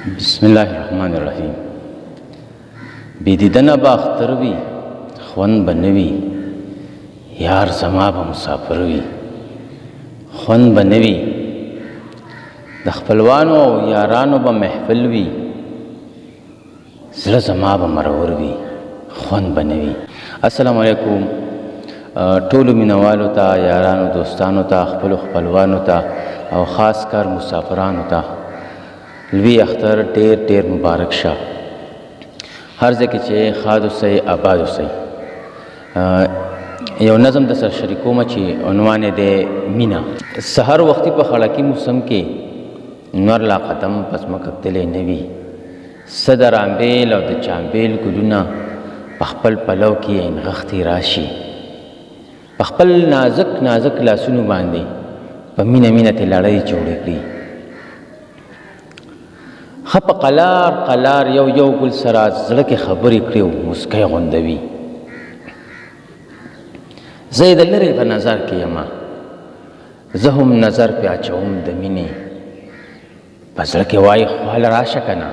بسم الله الرحمن الرحیم. بې دیدنه به اختر وي، خوند به نه وي، یار زما به مسافر وي، خوند به نه وي، د خپلوانو او یارانو به محفل وي، زړه زما به مرور وي، خوند به نه وي. السلام علیکم ټولو مینوالو ته، یارانو، دوستانو ته، خپلو خپلوانو ته او خاص کر مسافرانو ته لوی اختر ډیر ډیر مبارک شه. هر ځای کې چې ښاد اوسئ، آباد اوسئ. یو نظم د سره شریکوم چې عنوان یې دی مینه. سهار وختي په خړکي موسم کې نور لا قدم په ځمکه تللی نه وي، څه د رامبیل او د چامبیل ګلونه په خپل پلو کې یې نغښتي راشي، په خپل نازک نازک لاسونو باندې په مینه مینه ترې لړۍ جوړې کړي. ښه په قلار قلار یو یو ګل سره زړه کې خبرې کړي او موسکۍ غوندوي. زه یې د لرې په نظر کې یم، زه هم نظر پرې اچوم د مینې، په زړه کې وایي خواله راشه که نه،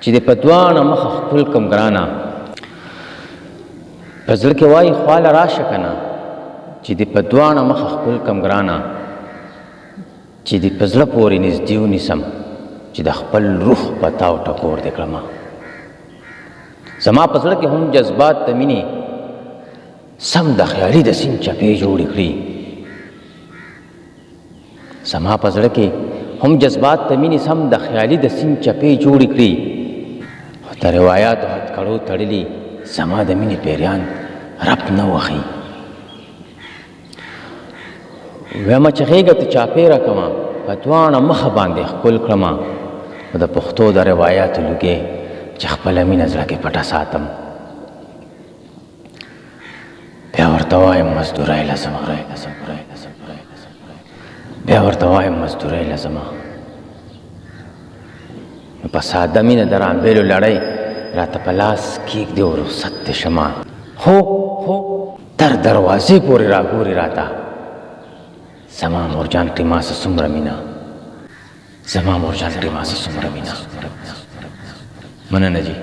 چې دې په دواړه مخه ښکل کم ګرانه. په زړه کې وایي خواله راشه که نه، چې دې په دواړه مخه ښکل کم ګرانه، چې دې په زړه پورې نږدې ونیسم، چې د خپل روح په تاو ټکور دې کړم. زما په زړه کې هم جذبات د مینې سم د خیالي د سیند چپې جوړې کړي. زما په زړه کې هم جذبات د مینې سم د خیالي د سیند چپې جوړې کړي، خو د روایاتو هتکړو تړلي زما د مینې پیریان رب نه وخي. وایم چې غېږه ته چاپېره کړمه، په دواړه مخه باندې ښکل کړمه، خو د پښتو د روایاتو لوګی چې خپله مینه زړه کې پټه ساتم، بیا ورته وایم مزدورۍ له ځمه، بیا ورته وایم مزدورۍ له ځمه. نو په ساده مینه د رامبېلو لړۍ راته په لاس کېږدي او رخصت دې شمه، خو تر دروازې پورې راګوري راته زما مورجان کړي ما سره څومره مینه، زما مورجان کړي ما سره څومره مینه. مننه جی.